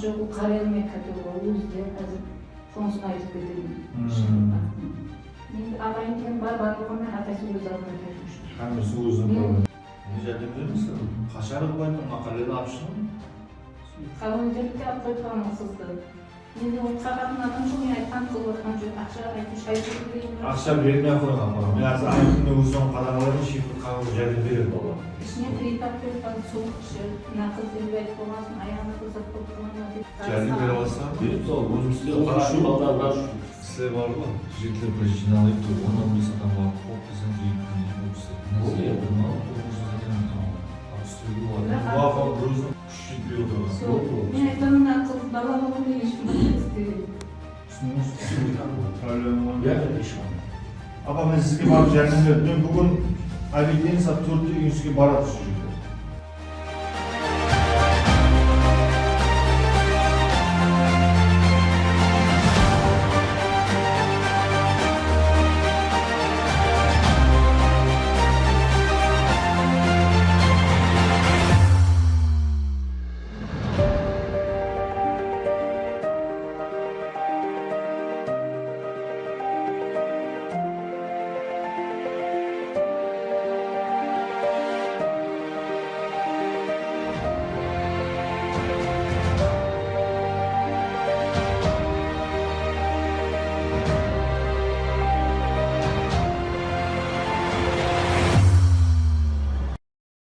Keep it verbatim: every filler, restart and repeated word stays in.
Joq, ol qarayalamay kóterip, ol ózi de házir sonısın aytıp keteyin. Hmm. Endi aǵayin degen bar, barlıǵına hár qaysı óz aldına kóterip júr. Hámmesi óziniń problema. Ne járdem beremiz? Qasharı qılıp ayttıń, máqáleni alıp shıǵıń. Komandировка alıp qoyıp qalǵan qızdı. Endi ol taǵatın adam joq, men aytqan qız otqan joq, aqsha aytıp, aytıp bereyinmi? Aqsha bermey-aq qoyıń, apa. Men házir ayttım, men ózim qadaǵalayman, shifr qaǵıp járdem beredi bala. Ishine kredit alıp qoyıp qaldı, suwıq ishi. Mına qız dep aytıp bolǵansın, ayaǵına da zat bolıp qala ma dep. Járdem bere alasa? Berip sal, ózimizde. Ol qaraǵan ballarlar ushın. Sizler bar ǵoy, jigitler bir jıynalayıp turıp, onnan bes adam barıp, hop, biziń jigittiń ne bolıp isledi. Ol ne? Mına turmıs adam, al, al, ústeli boladı. Biraq bafam bir óziniń kúshi jetpey otırǵan. Sol. Men aytaman, mına qız bala bolǵanda hesh kim islegen. Usınıń usı problema bar. Báribir hesh kim. Apa, men sizge barıp járdem berdim. Men búgin obedden saat tórtte úyińizge barıp júrip.